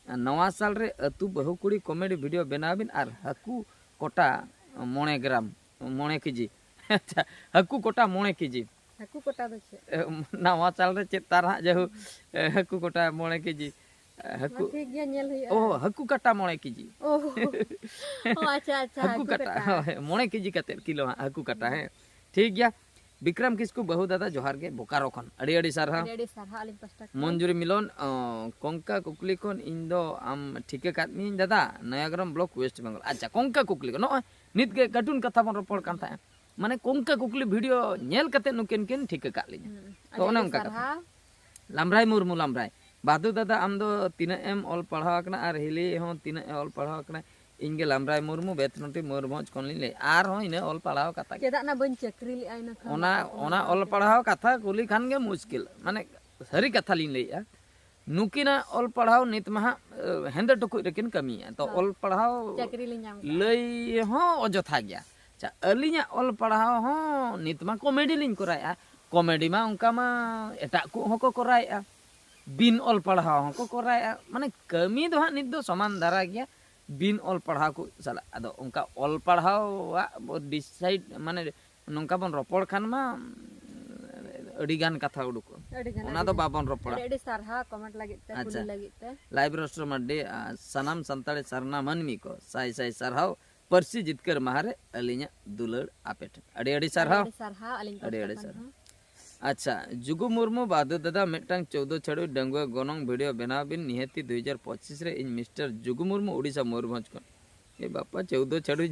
ᱱᱟᱣᱟ ᱥᱟᱞ ᱨᱮ ᱟᱹᱛᱩ ᱵᱟᱹᱦᱩ ᱠᱩᱲᱤ ᱠᱚᱢᱮᱰᱤ ᱵᱷᱤᱰᱤᱭᱳ ᱵᱮᱱᱟᱣ ᱵᱤᱱ ᱟᱨ ᱦᱟᱹᱠᱩ ᱠᱚᱴᱟ ᱢᱚᱬᱮ ᱜᱨᱟᱢ, ᱢᱚᱬᱮ ᱠᱮᱡᱤ᱾ ᱟᱪᱪᱷᱟ, ᱦᱟᱹᱠᱩ ᱠᱚᱴᱟ ᱢᱚᱬᱮ ᱠᱮᱡᱤ᱾ ᱦᱟᱹᱠᱩ ᱠᱚᱴᱟ ᱫᱚ ᱪᱮᱫ? ᱮ, ᱱᱟᱣᱟ ᱥᱟᱞ ᱨᱮ ᱪᱮᱫ ᱛᱟᱨ ᱦᱟᱸᱜ, ᱡᱟᱭᱦᱳᱠ, ᱮ, ᱦᱟᱹᱠᱩ ᱠᱚᱴᱟ ᱢᱚᱬᱮ ᱠᱮᱡᱤ᱾ ᱮ, ᱦᱟᱹᱠᱩ, ᱴᱷᱤᱠ ᱜᱮᱭᱟ, ᱧᱮᱞ ᱦᱩᱭᱩᱜᱼᱟ᱾ ᱚ, ᱦᱟᱹᱠᱩ ᱠᱟᱴᱟ ᱢᱚᱬᱮ ᱠᱮᱡᱤ᱾ ᱚ᱾ ᱚ, ᱟᱪᱪᱷᱟ, ᱟᱪᱪᱷᱟ, ᱦᱟᱹᱠᱩ ᱦᱟᱹᱠᱩ ᱠᱟᱴᱟ, ᱠᱟᱴᱟ᱾ ᱦᱳᱭ, ᱢᱚᱬᱮ ᱠᱮᱡᱤ ᱠᱟᱛᱮᱫ ᱠᱤᱞᱳ ᱦᱟᱸᱜ ᱦᱟᱹᱠᱩ ᱠᱟᱴᱟ, ᱦᱮᱸ᱾ ᱴᱷᱤᱠ ᱜᱮᱭᱟ᱾ ᱵᱤᱠᱨᱚᱢ ᱠᱤᱥᱠᱩ, ᱵᱟᱹᱦᱩ ᱫᱟᱫᱟ, ᱡᱚᱦᱟᱨ ᱜᱮ, ᱵᱳᱠᱟᱨᱳ ᱠᱷᱚᱱ᱾ ᱟᱹᱰᱤ ᱟᱹᱰᱤ ᱥᱟᱨᱦᱟᱣ᱾ ᱟᱹᱰᱤ ᱟᱹᱰᱤ ᱥᱟᱨᱦᱟᱣ ᱟᱹᱞᱤᱧ ᱯᱟᱥᱴᱟ ᱠᱷᱚᱱ᱾ ᱢᱚᱧᱡᱩᱨᱤ ᱢᱤᱞᱚᱱ, ᱚ, ᱠᱚᱝᱠᱟ ᱠᱩᱠᱞᱤ ᱠᱷᱚᱱ, ᱤᱧ ᱫᱚ ᱟᱢ ᱴᱷᱤᱠᱟᱹ ᱠᱟᱫ ᱢᱤᱭᱟᱹᱧ ᱫᱟᱫᱟ, ᱱᱚᱭᱟᱜᱨᱟᱢ ᱵᱞᱚᱠ, ᱳᱭᱮᱥᱴ ᱵᱮᱝᱜᱚᱞ᱾ ᱟᱪᱪᱷᱟ, ᱠᱚᱝᱠᱟ ᱠᱩᱠᱞᱤ ᱠᱷᱚᱱ, ᱱᱚᱜᱼᱚᱭ ᱱᱤᱛ ᱜᱮ ᱠᱟᱨᱴᱩᱱ ᱠᱟᱛᱷᱟ ᱵᱚᱱ ᱨᱚᱯᱚᱲ ᱠᱟᱱ ᱛᱟᱦᱮᱸᱫ, ᱢᱟᱱᱮ ᱠᱚᱝᱠᱟ ᱠᱩᱠᱞᱤ ᱵᱷᱤᱰᱤᱭᱳ ᱧᱮᱞ ᱠᱟᱛᱮ ᱱᱩᱠᱤᱱ ᱠᱤᱱ ᱴᱷᱤᱠᱟᱹ ᱠᱟᱫ ᱞᱤᱧᱟ᱾ ᱦᱩᱸ, ᱛᱚ ᱟᱹᱰᱤ ᱚᱱᱮ ᱟᱹᱰᱤ ᱚᱱᱠᱟ ᱠᱟᱛᱷᱟ᱾ ᱥᱟᱨᱦᱟᱣ᱾ ᱞᱟᱢᱵᱽᱨᱟᱭ ᱢᱩᱨᱢᱩ, ᱞᱟᱢᱵᱽᱨᱟᱭ᱾ ᱵᱟᱫᱩ ᱫᱟᱫᱟ, ᱟᱢ ᱫᱚ ᱛᱤᱱᱟᱹᱜ ᱮᱢ ᱚᱞ ᱯᱟᱲᱦᱟᱣ ᱟᱠᱟᱱᱟ ᱟᱨ ᱦᱤᱞᱤ ᱦᱚᱸ ᱛᱤᱱᱟᱹᱜ ᱮ ᱚᱞ ᱯᱟᱲᱦᱟᱣ ᱟᱠᱟᱱᱟ? ᱤᱧ ᱜᱮ ᱞᱟᱢᱵᱽᱨᱟᱭ ᱢᱩᱨᱢᱩ, ᱵᱮᱛᱱᱚᱴᱤ, ᱢᱚᱭᱩᱨᱵᱷᱚᱸᱡᱽ ᱠᱷᱚᱱ ᱞᱤᱧ ᱞᱟᱹᱭᱮᱫᱼᱟ᱾ ᱟᱨᱦᱚᱸ ᱤᱱᱟᱹ ᱚᱞ ᱯᱟᱲᱦᱟᱣ ᱠᱟᱛᱷᱟ ᱜᱮ᱾ ᱪᱮᱫᱟᱜ ᱱᱟ ᱵᱟᱹᱧ ᱪᱟᱹᱠᱨᱤ ᱞᱮᱜᱼᱟ ᱤᱱᱟᱹ ᱠᱷᱟᱱ ᱚᱱᱟ, ᱫᱚ? ᱚᱱᱟ ᱚᱞ ᱯᱟᱲᱦᱟᱣ ᱠᱟᱛᱷᱟ ᱠᱩᱞᱤ ᱠᱷᱟᱱ ᱜᱮ ᱢᱩᱥᱠᱤᱞ᱾ ᱢᱟᱱᱮ ᱥᱟᱹᱨᱤ ᱠᱟᱛᱷᱟ ᱞᱤᱧ ᱞᱟᱹᱭᱮᱫᱼᱟ, ᱱᱩᱠᱤᱱᱟᱜ ᱚᱞ ᱯᱟᱲᱦᱟᱣ ᱱᱤᱛ ᱢᱟ ᱦᱟᱸᱜ, ᱮ, ᱦᱮᱸᱫᱮ ᱴᱩᱠᱩᱡ ᱨᱮᱠᱤᱱ ᱠᱟᱹᱢᱤᱭᱮᱫᱼᱟ᱾ ᱛᱚ ᱦᱳᱭ᱾ ᱚᱞ ᱯᱟᱲᱦᱟᱣ ᱪᱟᱹᱠᱨᱤ ᱞᱤᱧ ᱧᱟᱢ ᱠᱟᱜᱼᱟ᱾ ᱞᱟᱹᱭ ᱦᱚᱸ ᱚᱡᱚᱛᱷᱟ ᱜᱮᱭᱟ᱾ ᱟᱪᱪᱷᱟ, ᱟᱹᱞᱤᱧᱟᱜ ᱚᱞ ᱯᱟᱲᱦᱟᱣ ᱦᱚᱸ ᱱᱤᱛ ᱢᱟ ᱠᱚᱢᱮᱰᱤ ᱞᱤᱧ ᱠᱚᱨᱟᱣᱮᱫᱼᱟ᱾ ᱠᱚᱢᱮᱰᱤ ᱢᱟ ᱚᱱᱠᱟ ᱢᱟ ᱮᱴᱟᱜ ᱠᱚ ᱦᱚᱸᱠᱚ ᱠᱚᱨᱟᱣᱮᱫᱼᱟ, ᱵᱤᱱ ᱚᱞ ᱯᱟᱲᱦᱟᱣ ᱦᱚᱸᱠᱚ ᱠᱚᱨᱟᱣᱮᱫᱼᱟ᱾ ᱢᱟᱱᱮ ᱠᱟᱹᱢᱤ ᱫᱚ ᱦᱟᱸᱜ ᱱᱤᱛ ᱫᱚ ᱥᱚᱢᱟᱱ ᱫᱷᱟᱨᱟ ᱜᱮᱭᱟ, ᱵᱤᱱ ᱚᱞ ᱯᱟᱲᱦᱟᱣ ᱠᱚ ᱥᱟᱞᱟᱜ᱾ ᱟᱫᱚ ᱚᱱᱠᱟ ᱚᱞ ᱯᱟᱲᱦᱟᱣᱟᱜ ᱵᱚ ᱰᱤᱥᱟᱭᱤᱰ, ᱢᱟᱱᱮ ᱱᱚᱝᱠᱟ ᱵᱚᱱ ᱨᱚᱯᱚᱲ ᱠᱷᱟᱱ ᱢᱟ, ᱟᱹᱰᱤ ᱜᱟᱱ ᱠᱟᱛᱷᱟ ᱩᱰᱩᱠᱚᱜᱼᱟ᱾ ᱟᱹᱰᱤ ᱜᱟᱱ, ᱚᱱᱟ ᱟᱹᱰᱤ ᱫᱚ ᱜᱟᱱ᱾ ᱵᱟᱵᱚᱱ ᱨᱚᱯᱚᱲᱟ᱾ ᱟᱹᱰᱤ ᱟᱹᱰᱤ ᱥᱟᱨᱦᱟᱣ ᱠᱚᱢᱮᱱᱴ ᱞᱟᱹᱜᱤᱫ ᱛᱮ, ᱟᱪᱪᱷᱟ᱾ ᱠᱩᱞᱤ ᱞᱟᱹᱜᱤᱫ ᱛᱮ᱾ ᱞᱟᱭᱤᱵᱷ ᱨᱳᱥᱴᱟᱨ ᱢᱟᱨᱰᱤ, ᱟᱨ ᱥᱟᱱᱟᱢ ᱥᱟᱱᱛᱟᱲᱤ ᱥᱟᱨᱱᱟ ᱢᱟᱹᱱᱢᱤ ᱠᱚ ᱥᱟᱭ ᱥᱟᱭ ᱥᱟᱨᱦᱟᱣ ᱯᱟᱹᱨᱥᱤ ᱡᱤᱛᱠᱟᱹᱨ ᱢᱟᱦᱟ ᱨᱮ ᱟᱹᱞᱤᱧᱟᱜ ᱫᱩᱞᱟᱹᱲ ᱟᱯᱮ ᱴᱷᱮᱱ᱾ ᱟᱹᱰᱤ ᱟᱹᱰᱤ ᱥᱟᱨᱦᱟᱣ᱾ ᱟᱹᱰᱤ ᱥᱟᱨᱦᱟᱣ ᱟᱹᱞᱤᱧ ᱟᱹᱰᱤ ᱯᱟᱦᱴᱟ ᱟᱹᱰᱤ ᱠᱷᱚᱱ ᱥᱟᱨᱦᱟᱣ᱾ ᱦᱚᱸ᱾ ᱟᱪᱪᱷᱟ, ᱡᱩᱜᱩ ᱢᱩᱨᱢᱩ ᱵᱟᱫᱩ ᱫᱟᱫᱟ ᱢᱤᱫᱴᱟᱝ ᱪᱳᱣᱫᱚ ᱪᱷᱟᱹᱲᱩᱭ ᱰᱟᱺᱜᱩᱣᱟᱹ ᱜᱚᱱᱚᱝ ᱵᱷᱤᱰᱤᱭᱳ ᱵᱮᱱᱟᱣ ᱵᱤᱱ, ᱱᱤᱦᱟᱹᱛᱤ ᱫᱩ ᱦᱟᱡᱟᱨ ᱯᱚᱸᱪᱤᱥ ᱨᱮ ᱤᱧ ᱢᱤᱥᱴᱟᱨ ᱡᱩᱜᱩ ᱢᱩᱨᱢᱩ ᱳᱰᱤᱥᱟ ᱢᱚᱭᱩᱨᱵᱷᱚᱸᱡᱽ ᱠᱷᱚᱱ᱾ ᱮ ᱵᱟᱯᱟ, ᱪᱳᱣᱫᱚ ᱪᱷᱟᱹᱲᱩᱭ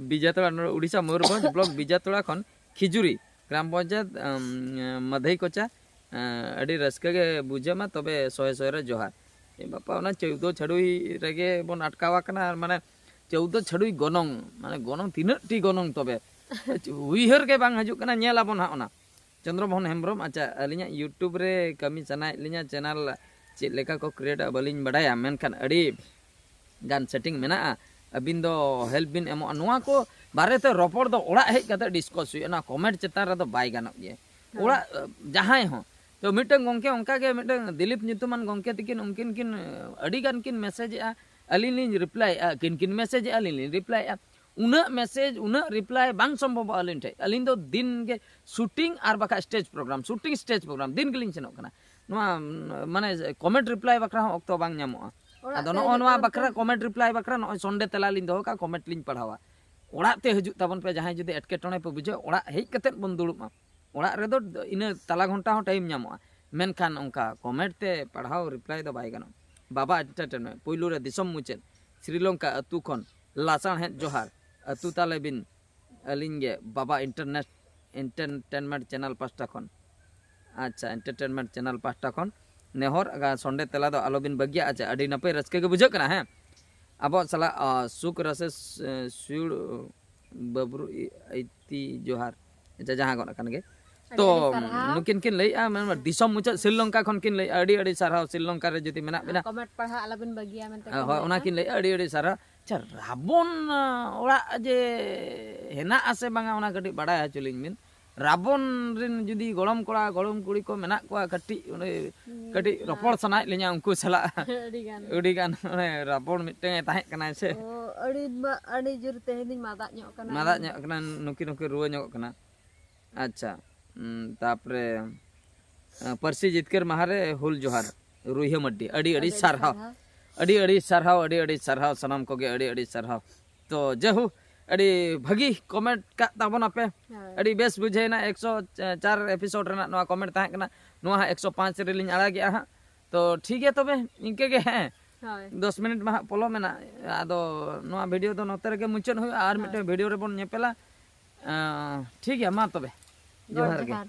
ᱵᱤᱡᱟᱛᱚᱲᱟ, ᱱᱚᱰᱮ ᱳᱰᱤᱥᱟ ᱢᱚᱭᱩᱨᱵᱷᱚᱸᱡᱽ ᱵᱞᱚᱠ ᱵᱤᱡᱟᱛᱚᱲᱟ ᱠᱷᱚᱱ ᱠᱷᱤᱡᱩᱨᱤ ᱜᱨᱟᱢ ᱯᱚᱧᱪᱟᱭᱮᱛ, ᱟᱢ, ᱢᱟᱫᱷᱮᱭ ᱠᱚᱪᱟ᱾ ᱟᱸ, ᱟᱹᱰᱤ ᱨᱟᱹᱥᱠᱟᱹ ᱜᱮ ᱵᱩᱡᱷᱟᱹᱜ ᱢᱟ, ᱛᱚᱵᱮ ᱥᱚᱭ ᱥᱚᱭ ᱨᱮ ᱡᱚᱦᱟᱨ᱾ ᱮ ᱵᱟᱯᱟ, ᱚᱱᱟ ᱪᱳᱣᱫᱚ ᱪᱷᱟᱹᱲᱩᱭ ᱨᱮᱜᱮ ᱵᱚᱱ ᱟᱴᱠᱟᱣ ᱟᱠᱟᱱᱟ, ᱟᱨ ᱢᱟᱱᱮ ᱪᱳᱣᱫᱚ ᱪᱷᱟᱹᱲᱩᱭ ᱜᱚᱱᱚᱝ, ᱢᱟᱱᱮ ᱜᱚᱱᱚᱝ ᱛᱤᱱᱟᱹᱜ ᱴᱤ ᱜᱚᱱᱚᱝ ᱛᱚᱵᱮ? ᱩᱭᱦᱟᱹᱨ ᱜᱮ ᱵᱟᱝ ᱦᱤᱡᱩᱜ ᱠᱟᱱᱟ, ᱧᱮᱞ ᱟᱵᱚᱱ ᱦᱟᱸᱜ ᱚᱱᱟ᱾ ᱪᱚᱱᱫᱨᱚ ᱢᱳᱦᱚᱱ ᱦᱮᱢᱵᱨᱚᱢ, ᱟᱪᱪᱷᱟ, ᱟᱹᱞᱤᱧᱟᱜ YouTube ᱨᱮ ᱠᱟᱹᱢᱤ ᱥᱟᱱᱟᱭᱮᱫ ᱞᱤᱧᱟ, ᱪᱮᱱᱮᱞ ᱪᱮᱫ ᱞᱮᱠᱟ ᱠᱚ ᱠᱨᱤᱭᱮᱴᱟ ᱵᱟᱹᱞᱤᱧ ᱵᱟᱰᱟᱭᱟ, ᱢᱮᱱᱠᱷᱟᱱ ᱟᱹᱰᱤ ᱜᱟᱱ ᱥᱮᱴᱤᱝ ᱢᱮᱱᱟᱜᱼᱟ, ᱟᱹᱵᱤᱱ ᱫᱚ ᱦᱮᱞᱯ ᱵᱤᱱ ᱮᱢᱚᱜᱼᱟ᱾ ᱱᱚᱣᱟ ᱠᱚ ᱵᱟᱨᱮᱛᱮ ᱨᱚᱯᱚᱲ ᱫᱚ ᱚᱲᱟᱜ ᱦᱮᱡ ᱠᱟᱛᱮ ᱰᱤᱥᱠᱟᱥ ᱦᱩᱭᱩᱜᱼᱟ, ᱱᱚᱣᱟ ᱠᱚᱢᱮᱱᱴ ᱪᱮᱛᱟᱱ ᱨᱮᱫᱚ ᱵᱟᱭ ᱜᱟᱱᱚᱜ ᱜᱮᱭᱟ᱾ ᱦᱮᱸ᱾ ᱚᱲᱟᱜ ᱡᱟᱦᱟᱸᱭ ᱦᱚᱸ, ᱛᱚ ᱢᱤᱫᱴᱟᱝ ᱜᱚᱝᱠᱮ ᱚᱱᱠᱟ ᱜᱮ ᱢᱤᱫᱴᱟᱝ ᱫᱤᱞᱤᱯ ᱧᱩᱛᱩᱢᱟᱱ ᱜᱚᱝᱠᱮ ᱛᱤᱠᱤᱱ, ᱩᱱᱠᱤᱱ ᱠᱤᱱ ᱟᱹᱰᱤ ᱜᱟᱱ ᱠᱤᱱ ᱢᱮᱥᱮᱡᱮᱜᱼᱟ, ᱟᱹᱞᱤᱧ ᱞᱤᱧ ᱨᱤᱯᱞᱟᱭᱮᱜᱼᱟ, ᱟᱹᱠᱤᱱ ᱠᱤᱱ ᱢᱮᱥᱮᱡᱮᱜᱼᱟ, ᱟᱹᱞᱤᱧ ᱞᱤᱧ ᱨᱤᱯᱞᱟᱭᱮᱜᱼᱟ᱾ ᱩᱱᱟᱹᱜ ᱢᱮᱥᱮᱡᱽ, ᱩᱱᱟᱹᱜ ᱨᱤᱯᱞᱟᱭ ᱵᱟᱝ ᱥᱚᱢᱵᱷᱚᱵᱚᱜᱼᱟ ᱟᱹᱞᱤᱧ ᱴᱷᱮᱡ᱾ ᱟᱹᱞᱤᱧ ᱫᱚ ᱫᱤᱱ ᱜᱮ ᱥᱩᱴᱤᱝ ᱟᱨ ᱵᱟᱠᱷᱟᱡ stage programme, shooting stage programme ᱫᱤᱱ ᱜᱮᱞᱤᱧ ᱥᱮᱱᱚᱜ ᱠᱟᱱᱟ᱾ ᱱᱚᱣᱟ, ᱩᱢ, ᱢᱟᱱᱮ ᱠᱚᱢᱮᱱᱴ ᱨᱤᱯᱞᱟᱭ ᱵᱟᱠᱷᱨᱟ ᱦᱚᱸ ᱚᱠᱛᱚ ᱵᱟᱝ ᱧᱟᱢᱚᱜᱼᱟ᱾ ᱚᱲᱟᱜ ᱟᱫᱚ ᱛᱮ ᱱᱚᱜᱼᱚ ᱦᱤᱡᱩᱜ ᱱᱚᱣᱟ ᱛᱟᱵᱚᱱ ᱵᱟᱠᱷᱨᱟ ᱯᱮ᱾ ᱠᱚᱢᱮᱱᱴ ᱨᱤᱯᱞᱟᱭ ᱵᱟᱠᱷᱨᱟ ᱱᱚᱜᱼᱚᱭ ᱥᱚᱱᱰᱮ ᱛᱮᱞᱟ ᱞᱤᱧ ᱫᱚᱦᱚ ᱠᱟᱜᱼᱟ, ᱠᱚᱢᱮᱱᱴ ᱞᱤᱧ ᱯᱟᱲᱦᱟᱣᱟ᱾ ᱚᱲᱟᱜ ᱛᱮ ᱦᱤᱡᱩᱜ ᱛᱟᱵᱚᱱ ᱯᱮ, ᱡᱟᱦᱟᱸᱭ ᱡᱩᱫᱤ ᱮᱴᱠᱮᱴᱚᱬᱮ ᱯᱮ ᱵᱩᱡᱷᱟᱹᱣ, ᱚᱲᱟᱜ ᱦᱮᱡ ᱠᱟᱛᱮᱫ ᱵᱚᱱ ᱫᱩᱲᱩᱵ ᱢᱟ᱾ ᱚᱲᱟᱜ ᱨᱮᱫᱚ ᱤᱱᱟᱹ ᱛᱟᱞᱟ ᱜᱷᱚᱱᱴᱟ ᱦᱚᱸ ᱴᱟᱭᱤᱢ ᱧᱟᱢᱚᱜᱼᱟ, ᱢᱮᱱᱠᱷᱟᱱ ᱚᱱᱠᱟ ᱠᱚᱢᱮᱱᱴ ᱛᱮ ᱯᱟᱲᱦᱟᱣ ᱨᱤᱯᱞᱟᱭ ᱫᱚ ᱵᱟᱭ ᱜᱟᱱᱚᱜᱼᱟ᱾ ᱵᱟᱵᱟ ᱮᱱᱴᱟᱨᱴᱮᱱᱢᱮᱱᱴ, ᱯᱩᱭᱞᱩ ᱨᱮ ᱫᱤᱥᱚᱢ ᱢᱩᱪᱟᱹᱫ ᱥᱨᱤᱞᱚᱝᱠᱟ ᱟᱹᱛᱩ ᱠᱷᱚᱱ ᱞᱟᱥᱟᱬᱦᱮᱫ ᱡᱚᱦᱟᱨ᱾ ᱟᱹᱛᱩ ᱛᱟᱞᱮ ᱵᱤᱱ ᱟᱹᱞᱤᱧ ᱜᱮ ᱵᱟᱵᱟ ᱤᱱᱴᱟᱨᱱᱮᱴ, ᱮᱱᱴᱟᱨᱴᱮᱱᱢᱮᱱᱴ ᱪᱮᱱᱮᱞ ᱯᱟᱦᱴᱟ ᱠᱷᱚᱱ᱾ ᱟᱪᱪᱷᱟ, ᱮᱱᱴᱟᱨᱴᱮᱱᱢᱮᱱᱴ ᱪᱮᱱᱮᱞ ᱯᱟᱦᱴᱟ ᱠᱷᱚᱱ ᱱᱮᱦᱚᱨ᱾ ᱟᱜᱟ ᱥᱚᱱᱰᱮ ᱛᱮᱞᱟ ᱫᱚ ᱟᱞᱚᱵᱤᱱ ᱵᱟᱹᱜᱤᱭᱟ᱾ ᱟᱪᱪᱷᱟ, ᱟᱹᱰᱤ ᱱᱟᱯᱟᱭ, ᱨᱟᱹᱥᱠᱟᱹ ᱜᱮ ᱵᱩᱡᱷᱟᱹᱜ ᱠᱟᱱᱟ᱾ ᱦᱮᱸ, ᱟᱵᱚᱣᱟᱜ ᱥᱟᱞᱟᱜ, ᱟ, ᱥᱩᱠ ᱨᱟᱥᱮ ᱥᱩᱭᱩᱲ ᱵᱟᱵᱨᱩ ᱤ-, ᱟᱭᱛᱤ ᱡᱚᱦᱟᱨ᱾ ᱟᱪᱪᱷᱟ, ᱡᱟᱦᱟᱸ ᱜᱚᱫ ᱟᱠᱟᱱ ᱜᱮ᱾ ᱟᱹᱰᱤ ᱛᱚ ᱟᱹᱰᱤ ᱥᱟᱨᱦᱟᱣ᱾ ᱱᱩᱠᱤᱱ ᱠᱤᱱ ᱞᱟᱹᱭᱮᱜᱼᱟ, ᱢᱮᱱ ᱢᱟ ᱫᱤᱥᱚᱢ ᱢᱩᱪᱟᱹᱫ ᱥᱨᱤᱞᱚᱝᱠᱟ ᱠᱷᱚᱱ ᱠᱤᱱ ᱞᱟᱹᱭᱮᱜᱼᱟ, ᱟᱹᱰᱤ ᱟᱹᱰᱤ ᱥᱟᱨᱦᱟᱣ᱾ ᱥᱨᱤᱞᱚᱝᱠᱟ ᱨᱮ ᱡᱩᱫᱤ ᱢᱮᱱᱟᱜ ᱵᱤᱱᱟ, ᱠᱚᱢᱮᱱᱴ ᱯᱟᱲᱦᱟᱣ ᱟᱞᱚᱵᱤᱱ ᱵᱟᱹᱜᱤᱭᱟ ᱢᱮᱱᱛᱮ ᱠᱚ ᱦᱳᱭ, ᱚᱱᱟ ᱢᱮᱱᱮᱫᱼᱟ᱾ ᱠᱤᱱ ᱞᱟᱹᱭᱮᱜᱼᱟ, ᱟᱹᱰᱤ ᱟᱹᱰᱤ ᱥᱟᱨᱦᱟᱣ᱾ ᱟᱪᱪᱷᱟ, ᱨᱟᱵᱚᱱ, ᱟ, ᱚᱲᱟᱜ ᱡᱮ ᱦᱮᱱᱟᱜ ᱟᱥᱮ ᱵᱟᱝᱟ, ᱚᱱᱟ ᱠᱟᱹᱴᱤᱡ ᱵᱟᱰᱟᱭ ᱦᱚᱪᱚ ᱞᱤᱧ ᱵᱤᱱ᱾ ᱨᱟᱵᱚᱱ ᱨᱮᱱ ᱡᱩᱫᱤ ᱜᱚᱲᱚᱢ ᱠᱚᱲᱟ ᱜᱚᱲᱚᱢ ᱠᱩᱲᱤ ᱠᱚ ᱢᱮᱱᱟᱜ ᱠᱚᱣᱟ, ᱠᱟᱹᱴᱤᱡ ᱚᱸᱰᱮ ᱠᱟᱹᱴᱤᱡ ᱨᱚᱯᱚᱲ ᱥᱟᱱᱟᱭᱮᱫ ᱞᱤᱧᱟ ᱩᱱᱠᱩ ᱥᱟᱞᱟᱜ᱾ ᱟᱹᱰᱤ ᱜᱟᱱ᱾ ᱟᱹᱰᱤ ᱜᱟᱱ ᱚᱱᱮ ᱨᱟᱵᱚᱱ ᱢᱤᱫᱴᱟᱝ ᱮ ᱛᱟᱦᱮᱸ ᱠᱟᱱᱟᱭ ᱥᱮ᱾ ᱚ, ᱟᱹᱰᱤ ᱢᱟ-, ᱟᱹᱰᱤ ᱡᱳᱨ ᱛᱮᱦᱮᱧ ᱫᱚᱧ ᱢᱟᱫᱟᱜ ᱧᱚᱜ ᱠᱟᱱᱟ᱾ ᱢᱟᱫᱟᱜ ᱧᱚᱜ ᱠᱟᱱᱟ, ᱱᱩᱠᱤᱱ ᱦᱚᱸᱠᱤᱱ ᱨᱩᱣᱟᱹ ᱧᱚᱜᱚᱜ ᱠᱟᱱᱟ᱾ ᱟᱪᱪᱷᱟ, ᱩᱸ, ᱛᱟᱯᱚᱨᱮ ᱟᱸ, ᱯᱟᱹᱨᱥᱤ ᱡᱤᱛᱠᱟᱹᱨ ᱢᱟᱦᱟ ᱨᱮ ᱦᱩᱞ ᱡᱚᱦᱟᱨ᱾ ᱨᱩᱭᱦᱟᱹ ᱢᱟᱹᱨᱰᱤ, ᱟᱹᱰᱤ ᱟᱹᱰᱤ ᱥᱟᱨᱦᱟᱣ᱾ ᱟᱹᱰᱤ ᱟᱹᱰᱤ ᱥᱟᱨᱦᱟᱣ, ᱟᱹᱰᱤ ᱟᱹᱰᱤ ᱥᱟᱨᱦᱟᱣ ᱥᱟᱱᱟᱢ ᱠᱚᱜᱮ, ᱟᱹᱰᱤ ᱟᱹᱰᱤ ᱥᱟᱨᱦᱟᱣ᱾ ᱛᱚ ᱡᱟᱭᱦᱳᱠ, ᱟᱹᱰᱤ ᱵᱷᱟᱹᱜᱤ ᱠᱚᱢᱮᱱᱴ ᱠᱟᱜ ᱛᱟᱵᱚᱱᱟᱯᱮ᱾ ᱦᱳᱭ᱾ ᱟᱹᱰᱤ ᱵᱮᱥ ᱵᱩᱡᱷᱟᱹᱣᱮᱱᱟ᱾ ᱮᱠᱥᱚ ᱪᱟᱨ ᱮᱯᱤᱥᱳᱰ ᱨᱮᱱᱟᱜ ᱱᱚᱣᱟ ᱠᱚᱢᱮᱱᱴ ᱛᱟᱦᱮᱸ ᱠᱟᱱᱟ᱾ ᱱᱚᱣᱟ ᱦᱟᱸᱜ ᱮᱠᱥᱚ ᱯᱟᱸᱪ ᱨᱮᱞᱤᱧ ᱟᱲᱟᱜᱮᱜᱼᱟ ᱦᱟᱸᱜ᱾ ᱛᱚ ᱴᱷᱤᱠ ᱜᱮᱭᱟ ᱛᱚᱵᱮ, ᱤᱱᱠᱟᱹ ᱜᱮ, ᱦᱮᱸ᱾ ᱦᱳᱭ᱾ ᱫᱚᱥ ᱢᱤᱱᱤᱴ ᱢᱟ ᱦᱟᱸᱜ ᱯᱚᱞᱚᱢ ᱮᱱᱟ᱾ ᱟᱫᱚ ᱱᱚᱣᱟ ᱵᱷᱤᱰᱤᱭᱳ ᱫᱚ ᱱᱚᱛᱮ ᱨᱮᱜᱮ ᱢᱩᱪᱟᱹᱫ ᱦᱩᱭᱩᱜᱼᱟ᱾ ᱟᱨ ᱦᱳᱭ᱾ ᱢᱤᱫᱴᱮᱱ ᱵᱷᱤᱰᱤᱭᱳ ᱨᱮᱵᱚᱱ ᱧᱮᱯᱮᱞᱟ᱾ ᱟᱸ, ᱴᱷᱤᱠ ᱜᱮᱭᱟ, ᱢᱟ ᱛᱚᱵᱮ᱾ ᱡᱚᱦᱟᱨ ᱡᱚᱦᱟᱨ ᱜᱮ᱾ ᱡᱚᱦᱟᱨ᱾